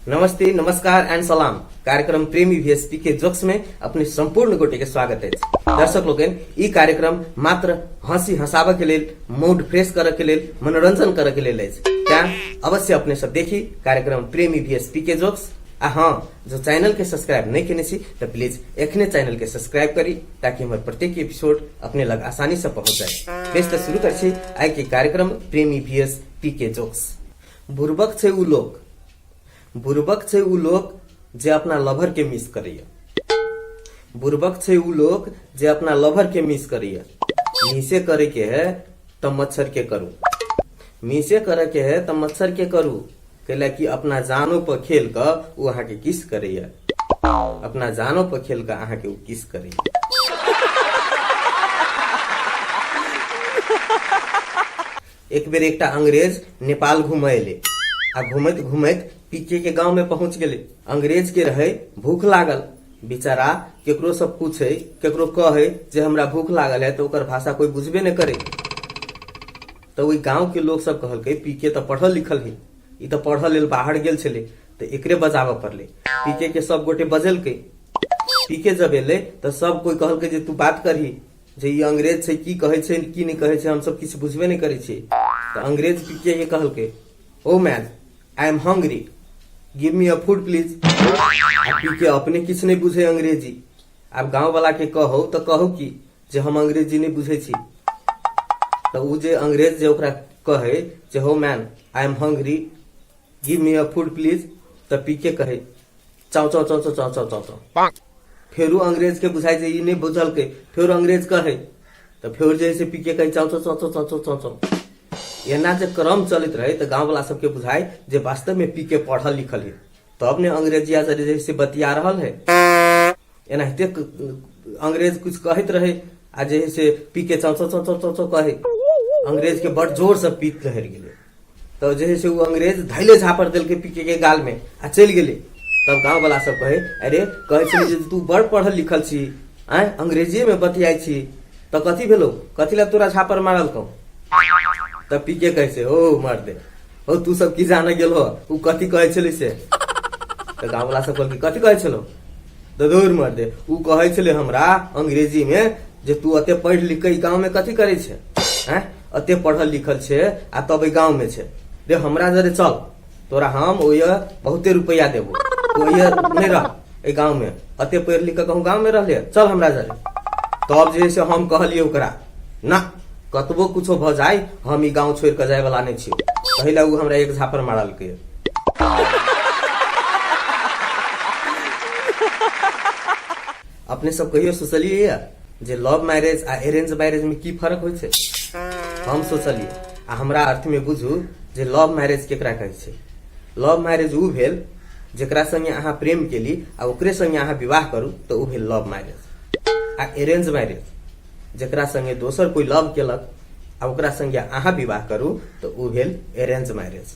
नमस्ते, नमस्कार एंड सलाम। कार्यक्रम प्रेमी वीएसपी के जोक्स में अपने संपूर्ण गोटे के स्वागत अछि। दर्शक लोकनि, ई कार्यक्रम मात्र हंसी हंसाबऽ के लेल, मूड फ्रेश करऽ के लेल, मनोरंजन करऽ के लेल अछि। तें अवश्य अपने सब देखी कार्यक्रम प्रेमी वीएसपी के जोक्स। आ हाँ, जो चैनल के सब्सक्राइब नहीं केने छी तो प्लीज एखने चैनल के सब्सक्राइब करी ताकि हमर प्रत्येक एपिसोड अपने लग आसानी से पहुंच जाए। बेस, तो शुरू कर छी आइ के कार्यक्रम प्रेमी वीएस पी के जोक्स। बुरबक छै उ लोक, बुरबक छै उ लोक जे अपना लवर के मिस करैया। बुरबक छै उ लोक जे अपना लवर के मिस करैया। मिसे करे के है त मच्छर के करू, मिसे करे के है त मच्छर के करू, कैला कि अपना जानो पर खेल क उ अहाँ के किस करैया। अपना जानो पर खेल क अहाँ के उ किस करैया। एक बेर एकटा अंग्रेज नेपाल घूमय एलै आ घूमैत घूमैत पीके के गांव में पहुंच गेलै। अंग्रेज के रहे भूख लागल। बेचारा केकरो से पूछे, केकरो कहे जे हमरा भूख लागल है, तो ओकर भाषा कोई बुझबे नहीं करे। तो ओहि गांव के लोग सब कहलकै, पीके तो पढ़ल लिखल है, ई तो पढ़ल लेल बाहर गेल छलै, तो एकरे बजाबऽ पड़लै। पीके के सब गोटे बजेलकै। पीके जब एलै तऽ सब कोई कहलकै जे तू बात करही जे ई अंग्रेज छै, की कहै छै की नहि कहै छै, हमसब किछु बुझबे नहि करै छियै। तऽ अंग्रेज पीके के कहलकै, ओ man, I am hungry, give me a food please. आ पीके अपने किछु नहि बुझे अंग्रेजी। आब गाँव वाला के कहौ तऽ कहौ की जे हम अंग्रेजी नहि बुझै छी। तऽ ओ जे अंग्रेज जे ओकरा कहै जे हो man, I am hungry, give me a food please, तऽ पीके कहै चाउ चाउ चाउ चाउ चाउ चाउ चाउ चाउ। फेरो अंग्रेज के बुझाइ जे ई नहि बुझलकै। फेरो अंग्रेज कहै तऽ फेर जे है से पीके कहै चाउ चाउ चाउ चाउ चाउ चाउ चाउ चाउ। एना जे क्रम चलैत रहै तऽ गाँव वाला सबके बुझाइ जे वास्तव में पीके पढ़ल लिखल है, तब ने अंग्रेजिया जे है से बतिया रहल है। एनाहिते अंग्रेज कुछ कहैत रहे आ जे है से पीके चाउ चाउ चाउ चाउ चाउ चाउ कहै। अंग्रेज के बड़ जोर से पीत लहरि गेलै, तऽ जे है से ओ अंग्रेज धैले झापड़ देलकै पीके के गाल में आ चलि गेलै। तब गाँव वाला सब कहे, अरे कहै छली जे तू बड़ पढ़ल लिखल छी, आँय, अंग्रेजीए में बतियाइ छी, तऽ कथी भेलौ, कथी लए तोरा झापड़ मारलकौ? तब पीके कहै छै, ओ मर दे हो, तू सब की जाने गेलो ओ कथी कहै छलै से। तऽ गाँव वाला सब कहलकै, कथी कहै छलौ? तऽ दौड़ मर दे, ओ कहै छलै हमरा अंग्रेजी में जे तू एते पढ़ि लिख के ई गाँव में कथी करै छै, आँय, एते पढ़ल लिखल छै आ तब एहि गाँव में छै रे, हमरा जरे चल, तोरा हम ओहि बहुते रुपैआ देबो, तू ओहि नहि रह एहि गाँव में, एते पढ़ि लिख के कहूँ गाँव में रहले, चल हमरा जरे। तब जे है से हम कहलियै ओकरा, ना, कतबो कुछो भऽ जाय हम ई गाँव छोड़ि कऽ जाय वाला नहि छी। तहि लए ओ हमरा एक झापड़ मारलकै। अपने सब कहियो सोचलियै या जे लव मैरिज आ अरेंज मैरिज में की फर्क होइ छै? हम सोचलियै आ हमरा अर्थ में बुझू जे लव मैरिज केकरा कहै छै। लव मैरिज उ भेल जेकरा संगे अहाँ प्रेम केली आ ओकरे संगे अहाँ विवाह करू, तऽ उ भेल लव मैरिज। आ अरेंज मैरिज जेकरा संगे दोसर कोई लव केलक आ ओकरा संगे अहाँ विवाह करू, तऽ उ भेल अरेंज मैरिज।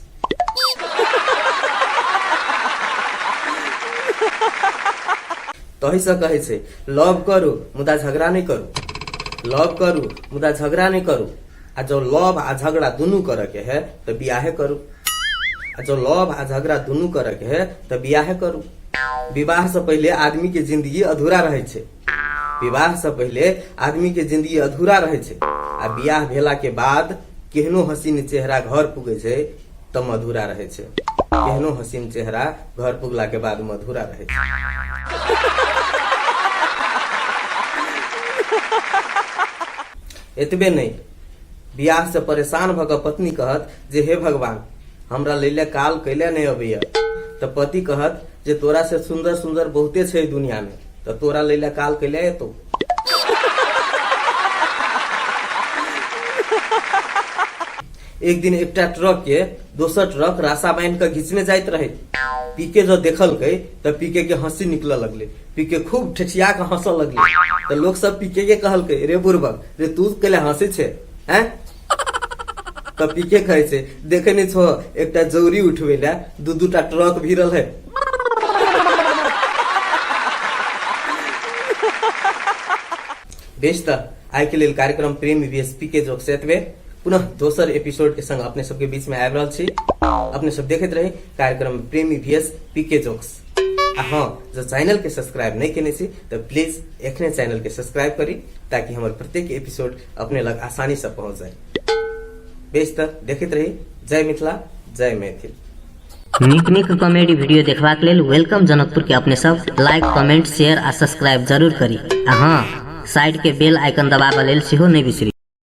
तही से कहै छै, लव करू मुदा झगड़ा नहि करू, लव करू मुदा झगड़ा नहि करू। आ जब लव आ झगड़ा दुनू करे के है तऽ बियाहे करू। आ जब लव आ झगड़ा दुनू करे के है तऽ बियाहे करू। विवाह से पहिले आदमी के जिंदगी अधूरा रहै छै। विवाह से पहिले आदमी के जिंदगी अधूरा रहै छै आ बियाह भेला के बाद केहनो हसीन चेहरा घर पुगै छै तऽ मधुरा रहै छै। केहनो हसीन चेहरा घर पुगला के बाद मधुरा रहै छै। एतबे नहि, बियाह से परेशान भऽ कऽ पत्नी कहत जे हे भगवान, हमरा लैले काल कैले नहि अबैया, तऽ पति कहत जे तोरा से सुंदर सुंदर बहुते छै दुनिया में, तऽ तोरा लैले काल कैले एतौ? एक दिन एकटा ट्रक के दोसर ट्रक रास्ता बांधि कऽ घिचने जाइत रहे। पीके जब देखलकै तऽ पीके के हंसी निकलऽ लगलै। पीके खूब ठेठिया कऽ हंसऽ लगलै। तऽ लोक सब पीके के कहलकै, रे बुड़बक रे, तू कैले हंसै छै हैं? तऽ पीके कहै छै, देखे नहि छो, एकटा जौरी उठबै लए दू दू टा ट्रक भिड़ल है। बेस, तऽ आइ के लेल कार्यक्रम प्रेम वीएसपी के जोक से एतबे। पुनः दोसर एपिसोड के संग अपने सबके बीच में आबि रहल छी। अपने सब देखैत रही कार्यक्रम प्रेमी वीएस पीके जोक्स। आ हाँ, जँ चैनल के सब्सक्राइब नहीं केने छी तऽ प्लीज एखने चैनल के सब्सक्राइब करी ताकि हमर प्रत्येक एपिसोड अपने लग आसानी से पहुंच जाए। बेस तऽ देखैत रही। जय मिथिला, जय मैथिल। नीक नीक कॉमेडी वीडियो देखबाक लेल welcome Janakpur के अपने सब लाइक, कमेंट, शेयर आ सब्सक्राइब जरूर करी आ हाँ, साइड के बेल आइकन दबाबऽ लेल सेहो नहि बिसरी।